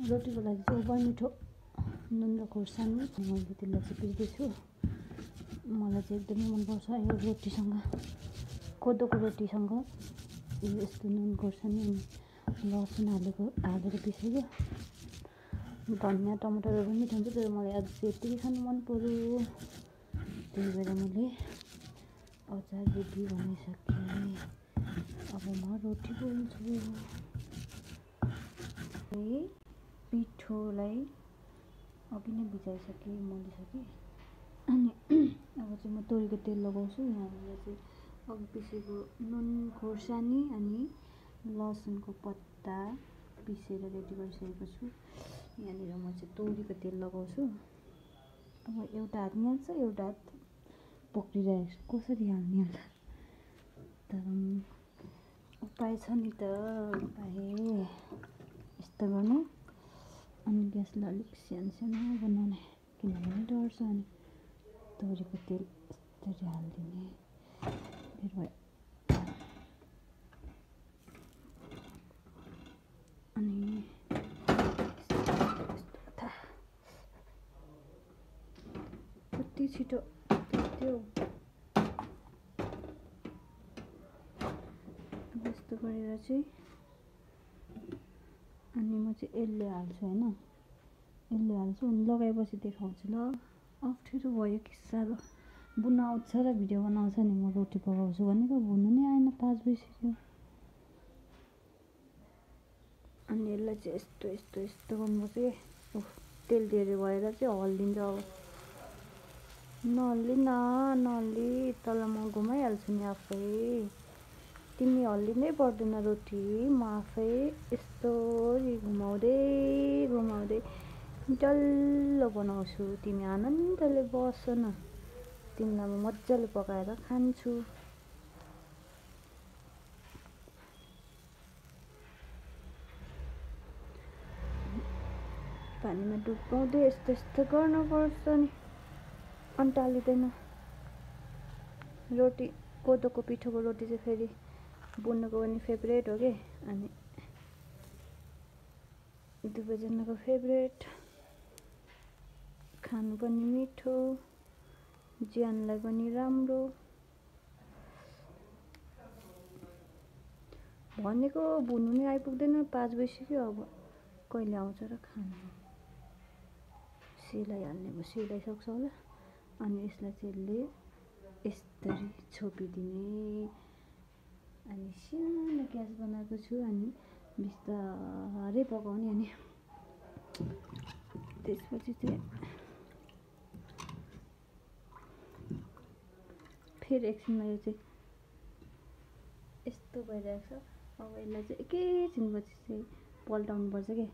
रोटीको लागि चाहिँ बर्मिठो नुन र खोर्सानी मैले त्यसलाई चाहिँ पिस्दैछु। मलाई चाहिँ एकदमै मनपर्छ यो रोटीसँग, कोदोको रोटीसँग यस्तो नुन खोर्सानी अनि लसुन हालेर पिसेको। धनियाँ टमाटरहरू पनि मिठो हुन्छ, तर मलाई आज यति खानु मन पर्यो, त्यही भएर मैले अचार रेडी बनाइसकेँ। अब म रोटी पोल्छु। पिठोलाई अघि नै भिजाइसकेँ, मोलिसकेँ। अनि अब चाहिँ म तोरीको तेल लगाउँछु। यहाँनिर चाहिँ अघि पिसेको नुन खोर्सानी अनि लसुनको पत्ता पिसेर रेडी गरिसकेको छु। यहाँनिर म चाहिँ तोरीको तेल लगाउँछु। अब एउटा हात यहाँ छ, एउटा हात पक्रिरहेको छु, कसरी हाल्ने होला, तर उपाय छ नि त, उपाय यस्तो गर्ने। अनि ग्यासलाई अलिक सानो बनाउने, किनभने डढ्छ। अनि तोरीको तेल यस्तरी हालिदिने, अनि कति छिटो त्यो यस्तो गरेर चाहिँ अनि म चाहिँ यसले हाल्छु होइन, यसले हाल्छु। अनि लगाएपछि देखाउँछु ल। अप्ठ्यारो भयो कि साह्रो बुन्न आउँछ र भिडियो बनाउँछ नि, म रोटी पकाउँछु भनेको बुन्नु नै आएन, 5 बजिसक्यो। अनि यसलाई चाहिँ यस्तो गर्नुपर्छ कि तेल धेरै भएर चाहिँ हल्लिन्छ। अब नहल्ली तल म घुमाइहाल्छु नि आफै, तिमी हल्लिनै पर्दैन रोटी, म आफै यस्तो घुमाउँदै डल्लो बनाउँछु। तिमी आनन्दले बस न, तिमीलाई म मजाले पकाएर खान्छु। पानीमा डुबाउँदै यस्तो गर्नुपर्छ नि, अन्टालिँदैन। रोटी कोदोको पिठोको रोटी चाहिँ फेरि बुन्नुको पनि फेभरेट हो कि, अनि दुवैजनाको फेभरेट, खानु पनि मिठो, ज्यानलाई पनि राम्रो। भनेको बुन्नु नै आइपुग्दैन, 5 बजिसक्यो। अब कहिले आउँछ र खानु। सिलाइहाल्ने भयो, सिलाइसक्छ होला। अनि यसलाई चाहिँ यसरी छोपिदिने। अनि सानो ग्यास बनाएको छु, अनि बिस्तारै पकाउने। अनि त्यसपछि चाहिँ फेरि एकछिनमा यो चाहिँ यस्तो भइरहेको छ। अब यसलाई चाहिँ एकैछिनपछि चाहिँ पल्टाउनुपर्छ कि,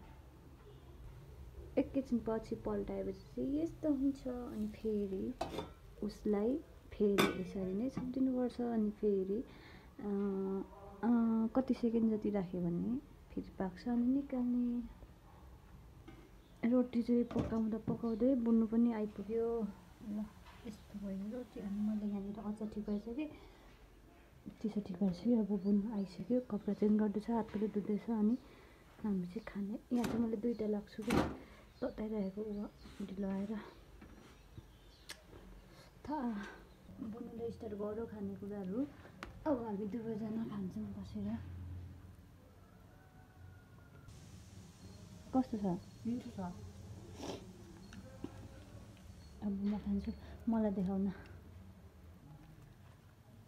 एकैछिन पछि पल्टाएपछि चाहिँ यस्तो हुन्छ। अनि फेरि उसलाई फेरि यसरी नै छोपिदिनुपर्छ। अनि फेरि कति सेकेन्ड जति राख्यो भने फेरि पाक्छ, अनि निकाल्ने। रोटी चाहिँ पकाउँदै बुन्नु पनि आइपुग्यो। ल यस्तो भयो रोटी। अनि मैले यहाँनिर अचार ठिक भइसकेँ, चिसो ठिक भइसक्यो। अब बुन्नु आइसक्यो, कपडा चेन्ज गर्दैछ, हात पनि धुँदैछ। अनि हामी चाहिँ खाने। यहाँ चाहिँ मैले 2टा लाग्छु कि तताइरहेको ढिलो आएर। बुन्नुलाई स्टार्ट गरौँ खानेकुराहरू। अब हामी दुवैजना खान्छौँ बसेर। कस्तो छ? मिठो छ। अब म खान्छु, मलाई देखाउ न।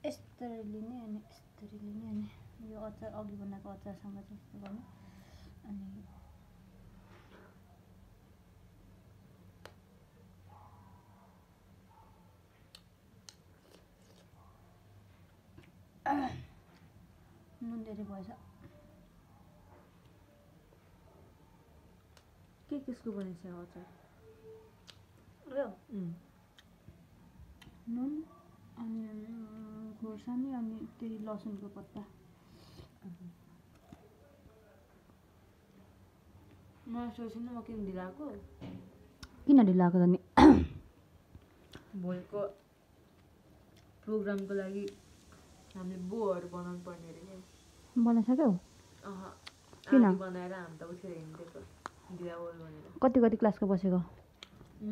यस्तरी लिने, अनि यस्तरी लिने। अनि यो अचार अघि बनाएको अचारसँग चाहिँ यस्तो गर्ने। अनि नुन धेरै भएछ। केसको बनाइछ अचार? नुन अनि खोर्सानी अनि त्यही लसुनको पत्ता। म सोच्नु म किन ढिलो आएको? किन ढिलो आएको त नि? भोलिको प्रोग्रामको लागि हामीले बोहरू बनाउनु पर्ने अरे के? बनाइसक्यौ? किन बनाएर हामी त उठेर हिँड्दैछ। गिराओल भनेर कति कति क्लासको बसेको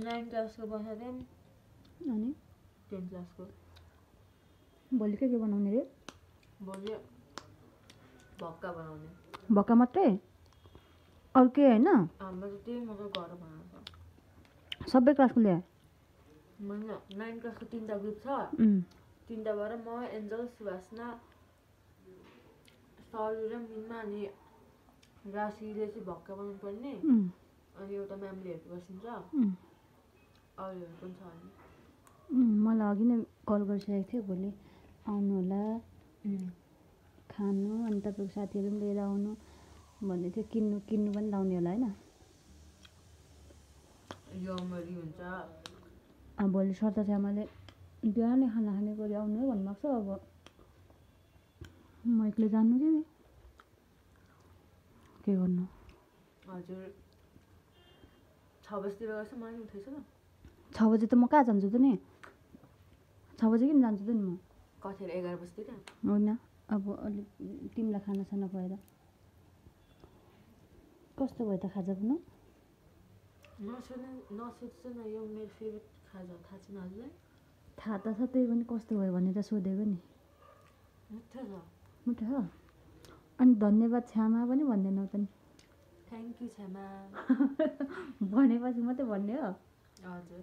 9 क्लासको बसेर अनि 10 क्लासको भोलि के बनाउने रे भोलि भक्का बनाउने भक्का मात्रै अरू के होइन हाम्रो त त्यही मात्रै घर बनाउँछ सबै क्लासको ल्याए मैले 9 क्लासको 3टा ग्रुप छ 3टाबाट म एन्जल सुभाषना सरु र मिनमा अनि राशिले चाहिँ भक्का बनाउनु पर्ने अनि एउटा म्यामले हेल्प गर्छिन्छ अरूहरू पनि छ अनि मलाई अघि नै कल गरिसकेको थियो भोलि आउनु होला खानु अनि तपाईँको साथीहरू पनि लिएर आउनु भन्दै थियो किन्नु पनि लाउने होला होइन यमरी हुन्छ अब भोलि सर्ता आमाले बिहानै खाना खाने गरी आउनु है भन्नुभएको छ अब म एक्लै जानु के गर्नु हजुर 6 बजीतिर गर्छ मलाई उठेछ त 6 बजे त म कहाँ जान्छु त नि 6 बजे किन जान्छु त नि म कतिखेर 11 बजीतिर होइन अब अलिक तिमीलाई खानासाना खुवाएर कस्तो भयो त खाजा पनि नसोध्छ न यो मेरो फेभरेट खाजा थाहा छैन हजुरलाई थाहा त छ त्यही पनि कस्तो भयो भनेर सोधेको नि मिठो छ मिठो हो अनि धन्यवाद छ्यामा पनि भन्दैनौ त नि थ्याङ्क यू छ्यामा भनेपछि मात्रै भन्ने हो हजुर